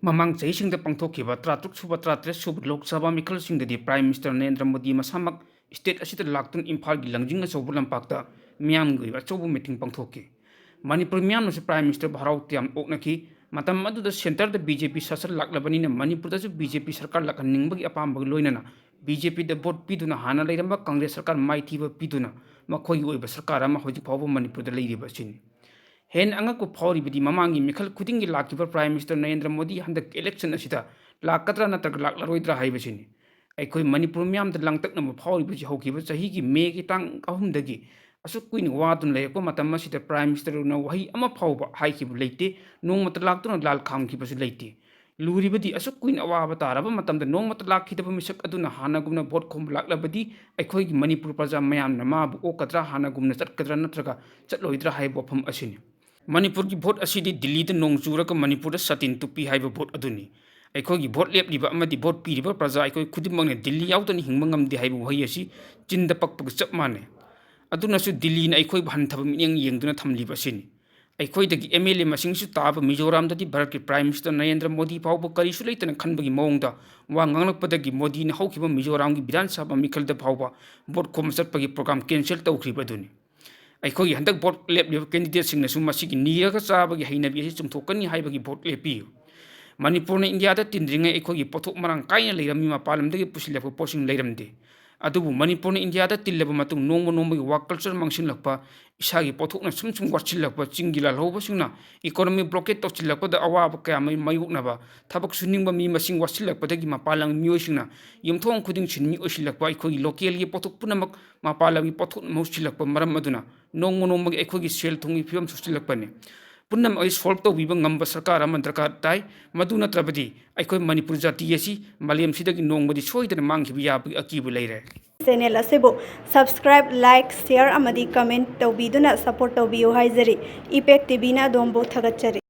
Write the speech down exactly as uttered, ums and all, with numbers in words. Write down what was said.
ꯃꯃꯥꯡ ꯆꯍꯤꯁꯤꯡꯗ ꯄꯥꯡꯊꯣꯛꯈꯤꯕ ꯇꯔꯥꯇꯔꯨꯛ ꯁꯨꯕ, ꯇꯔꯥꯇꯔꯦꯠ ꯁꯨꯕ ꯂꯣꯛ ꯁꯚꯥ ꯃꯤꯈꯜꯁꯤꯡꯗꯗꯤ Prime Minister ꯅꯔꯦꯟꯗ꯭ꯔ ꯃꯣꯗꯤ ꯃꯁꯥꯃꯛ state ꯑꯁꯤꯗ ꯂꯥꯛꯇꯨꯅ ꯏꯝꯐꯥꯜꯒꯤ ꯂꯪꯖꯤꯡ ꯑꯆꯧꯕ ꯂꯝꯄꯥꯛꯇ ꯃꯤꯌꯥꯝꯒꯤ ꯑꯣꯏꯕ ꯑꯆꯧꯕ meeting ꯄꯥꯡꯊꯣꯛꯈꯤ꯫ ꯃꯅꯤꯄꯨꯔ ꯃꯤꯌꯥꯝꯅꯁꯨ Prime Ministerꯕꯨ ꯍꯔꯥꯎ ꯇꯌꯥꯝ ꯑꯣꯛꯅꯈꯤ꯫ ꯃꯇꯝ ꯑꯗꯨꯗ centreꯗ BJP ꯁꯥꯁꯟ ꯂꯥꯛꯂꯕꯅꯤꯅ ꯃꯅꯤꯄꯨꯔꯗꯁꯨ BJP ꯁꯔꯀꯥꯔ ꯂꯥꯛꯍꯟꯅꯤꯡꯕꯒꯤ ꯑꯄꯥꯝꯕꯒ ꯂꯣꯏꯅꯅ BJPꯗ vote ꯄꯤꯗꯨꯅ ꯍꯥꯟꯅ ꯂꯩꯔꯝꯕ Congress ꯁꯔꯀꯥꯔ ꯃꯥꯏꯊꯤꯕ ꯄꯤꯗꯨꯅ ꯃꯈꯣꯏꯒꯤ ꯑꯣꯏꯕ ꯁꯔꯀꯥꯔ ꯑꯃ ꯍꯧꯖꯤꯛ ꯐꯥꯎꯕ ꯃꯅꯤꯄꯨꯔꯗ ꯂꯩꯔꯤꯕ ꯑꯁꯤꯅꯤ꯫ ꯍꯦꯟꯅ ꯑꯉꯛꯄ ꯐꯥꯎꯔꯤꯕꯗꯤ ꯃꯃꯥꯡꯒꯤ ꯃꯤꯈꯜ ꯈꯨꯗꯤꯡꯒꯤ ꯂꯥꯛꯈꯤꯕ Prime Minister ꯅꯔꯦꯟꯗ꯭ꯔ ꯃꯣꯗꯤ ꯍꯟꯗꯛ election ꯑꯁꯤꯗ ꯂꯥꯛꯀꯗ꯭ꯔꯥ ꯅꯠꯇ꯭ꯔꯒ ꯂꯥꯛꯂꯔꯣꯏꯗ꯭ꯔꯥ ꯍꯥꯏꯕꯁꯤꯅꯤ꯫ ꯑꯩꯈꯣꯏ ꯃꯅꯤꯄꯨꯔ ꯃꯤꯌꯥꯝꯗ ꯂꯥꯡꯇꯛꯅꯕ ꯐꯥꯎꯔꯤꯕꯁꯤ ꯍꯧꯈꯤꯕ ꯆꯍꯤꯒꯤ Mayꯒꯤ ꯇꯥꯡ ꯑꯍꯨꯝꯗꯒꯤ ꯑꯁꯨꯛ ꯀꯨꯏꯅ ꯋꯥꯗꯨꯅ ꯂꯩꯔꯛꯄ ꯃꯇꯝ ꯑꯁꯤꯗ Prime Ministerꯅ ꯋꯥꯍꯩ ꯑꯃ ꯐꯥꯎꯕ ꯍꯥꯏꯈꯤꯕ ꯂꯩꯇꯦ, ꯅꯣꯡꯃꯇ ꯂꯥꯛꯇꯨꯅ ꯂꯥꯜ ꯈꯥꯝꯈꯤꯕꯁꯨ ꯂꯩꯇꯦ꯫ ꯂꯨꯔꯤꯕꯗꯤ ꯑꯁꯨꯛ ꯀꯨꯏꯅ ꯑꯋꯥꯕ ꯇꯥꯔꯕ ꯃꯇꯝꯗ ꯅꯣꯡꯃꯇ ꯂꯥꯛꯈꯤꯗꯕ ꯃꯤꯁꯛ ꯑꯗꯨꯅ ꯍꯥꯟꯅꯒꯨꯝꯅ vote ꯈꯣꯝꯕ ꯂꯥꯛꯂꯕꯗꯤ ꯑꯩꯈꯣꯏꯒꯤ ꯃꯅꯤꯄꯨꯔ ꯄ꯭ꯔꯖꯥ ꯃꯌꯥꯝꯅ ꯃꯥꯕꯨ ꯑꯣꯛꯀꯗ꯭ꯔꯥ, ꯍꯥꯟꯅꯒꯨꯝꯅ ꯆꯠꯀꯗ꯭ꯔꯥ ꯅꯠꯇ꯭ꯔꯒ ꯆꯠꯂꯣꯏꯗ꯭ꯔꯥ ꯍꯥꯏꯕ ꯋꯥꯐꯝ ꯑꯁꯤꯅꯤ꯫ ꯃꯅꯤꯄꯨꯔꯒꯤ vote ꯑꯁꯤꯗꯤ ꯗꯤꯜꯂꯤꯗ ꯅꯣꯡ ꯆꯨꯔꯒ ꯃꯅꯤꯄꯨꯔꯗ ꯁꯥꯇꯤꯟ ꯇꯨꯞꯄꯤ ꯍꯥꯏꯕ vote ꯑꯗꯨꯅꯤ꯫ ꯑꯩꯈꯣꯏꯒꯤ vote ꯂꯦꯞꯂꯤꯕ ꯑꯃꯗꯤ vote ꯄꯤꯔꯤꯕ ꯄ꯭ꯔꯖꯥ ꯑꯩꯈꯣꯏ ꯈꯨꯗꯤꯡꯃꯛꯅ ꯗꯤꯜꯂꯤ ꯌꯥꯎꯗꯅ ꯍꯤꯡꯕ ꯉꯝꯗꯦ ꯍꯥꯏꯕ ꯋꯥꯍꯩ ꯑꯁꯤ ꯆꯤꯟꯗ ꯄꯛꯄꯒ ꯆꯞ ꯃꯥꯟꯅꯩ꯫ ꯑꯗꯨꯅꯁꯨ ꯗꯤꯜꯂꯤꯅ ꯑꯩꯈꯣꯏꯕꯨ ꯍꯟꯊꯕ ꯃꯤꯠꯌꯦꯡ ꯌꯦꯡꯗꯨꯅ ꯊꯝꯂꯤꯕ ꯑꯁꯤꯅꯤ꯫ ꯑꯩꯈꯣꯏꯗꯒꯤ MLA ꯃꯁꯤꯡꯁꯨ ꯇꯥꯕ ꯃꯤꯖꯣꯔꯥꯝꯗꯗꯤ ꯚꯥꯔꯠꯀꯤ Prime Minister ꯅꯔꯦꯟꯗ꯭ꯔ ꯃꯣꯗꯤ ꯐꯥꯎꯕ ꯀꯔꯤꯁꯨ ꯂꯩꯇꯅ ꯈꯟꯕꯒꯤ ꯃꯑꯣꯡꯗ ꯋꯥ ꯉꯥꯡꯂꯛꯄꯗꯒꯤ ꯃꯣꯗꯤꯅ ꯍꯧꯈꯤꯕ ꯃꯤꯖꯣꯔꯥꯝꯒꯤ ꯕꯤꯙꯥꯟ ꯁꯚꯥ ꯃꯤꯈꯜꯗ ꯐꯥꯎꯕ vote ꯈꯣꯝꯕ ꯆꯠꯄꯒꯤ program cancel ꯇꯧꯈ꯭ꯔꯤꯕ ꯑꯗꯨꯅꯤ꯫ ꯑꯩꯈꯣꯏꯒꯤ ꯍꯟꯗꯛ vote ꯂꯦꯞꯂꯤꯕ candidateꯁꯤꯡꯅꯁꯨ ꯃꯁꯤꯒꯤ ꯅꯤꯔꯒ ꯆꯥꯕꯒꯤ ꯍꯩꯅꯕꯤ ꯑꯁꯤ ꯆꯨꯝꯊꯣꯛꯀꯅꯤ ꯍꯥꯏꯕꯒꯤ vote ꯂꯦꯞꯄꯤꯌꯨ꯫ ꯃꯅꯤꯄꯨꯔꯅ ꯏꯟꯗꯤꯌꯥꯗ ꯇꯤꯟꯗ꯭ꯔꯤꯉꯩ ꯑꯩꯈꯣꯏꯒꯤ ꯄꯣꯠꯊꯣꯛ ꯃꯔꯥꯡ ꯀꯥꯏꯅ ꯂꯩꯔꯝꯃꯤ, ꯃꯄꯥꯟ ꯂꯝꯗꯒꯤ ꯄꯨꯁꯤꯜꯂꯛꯄ ꯄꯣꯠꯁꯤꯡ ꯂꯩꯔꯝꯗꯦ꯫ ꯑꯗꯨꯕꯨ ꯃꯅꯤꯄꯨꯔꯅ ꯏꯟꯗꯤꯌꯥꯗ ꯇꯤꯜꯂꯕ ꯃꯇꯨꯡ ꯅꯣꯡꯃ ꯅꯣꯡꯃꯒꯤ work culture ꯃꯥꯡꯁꯤꯜꯂꯛꯄ, ꯏꯁꯥꯒꯤ ꯄꯣꯠꯊꯣꯛꯅ ꯁꯨꯝ ꯁꯨꯝ ꯋꯥꯠꯁꯤꯜꯂꯛꯄ, ꯆꯤꯡꯒꯤ ꯂꯥꯜꯍꯧꯕꯁꯤꯡꯅ economy blockade ꯇꯧꯁꯤꯜꯂꯛꯄꯗ ꯑꯋꯥꯕ ꯀꯌꯥ ꯃꯥꯌꯣꯛꯅꯕ, ꯊꯕꯛ ꯁꯨꯅꯤꯡꯕ ꯃꯤ ꯃꯁꯤꯡ ꯋꯥꯠꯁꯤꯜꯂꯛꯄꯗꯒꯤ ꯃꯄꯥꯟ ꯂꯝꯒꯤ ꯃꯤꯑꯣꯏꯁꯤꯡꯅ ꯌꯨꯝꯊꯣꯡ ꯈꯨꯗꯤꯡ ꯁꯤꯟꯃꯤ ꯑꯣꯏꯁꯤꯜꯂꯛꯄ, ꯑꯩꯈꯣꯏꯒꯤ localꯒꯤ ꯄꯣꯠꯊꯣꯛ ꯄꯨꯝꯅꯃꯛ ꯃꯄꯥꯟ ꯂꯝꯒꯤ ꯄꯣꯠꯊꯣꯛꯅ ꯃꯍꯨꯠ ꯁꯤꯜꯂꯛꯄ ꯃꯔꯝ ꯑꯗꯨꯅ ꯅꯣꯡꯃ ꯅꯣꯡꯃꯒꯤ ꯑꯩꯈꯣꯏꯒꯤ ꯁꯦꯜ ꯊꯨꯝꯒꯤ ꯐꯤꯕꯝ ꯁꯣꯛꯆꯤꯜꯂꯛꯄꯅꯤ꯫ ꯄꯨꯝꯅꯃꯛ ꯑꯁꯤ solve ꯇꯧꯕꯤꯕ ꯉꯝꯕ ꯁꯔꯀꯥꯔ ꯑꯃ ꯗꯔꯀꯥꯔ ꯇꯥꯏ꯫ ꯃꯗꯨ ꯅꯠꯇ꯭ꯔꯕꯗꯤ ꯑꯩꯈꯣꯏ ꯃꯅꯤꯄꯨꯔ ꯖꯥꯇꯤ ꯑꯁꯤ ꯃꯥꯂꯦꯝꯁꯤꯗꯒꯤ ꯅꯣꯡꯃꯗꯤ ꯁꯣꯏꯗꯅ ꯃꯥꯡꯈꯤꯕ ꯌꯥꯕꯒꯤ ꯑꯀꯤꯕ ꯂꯩꯔꯦ꯫ Channel ꯑꯁꯤꯕꯨ subscribe, like, share ꯑꯃꯗꯤ comment ꯇꯧꯕꯤꯗꯨꯅ support ꯇꯧꯕꯤꯌꯨ ꯍꯥꯏꯖꯔꯤ꯫ Impact TVꯅ ꯑꯗꯣꯝꯕꯨ ꯊꯥꯒꯠꯆꯔꯤ꯫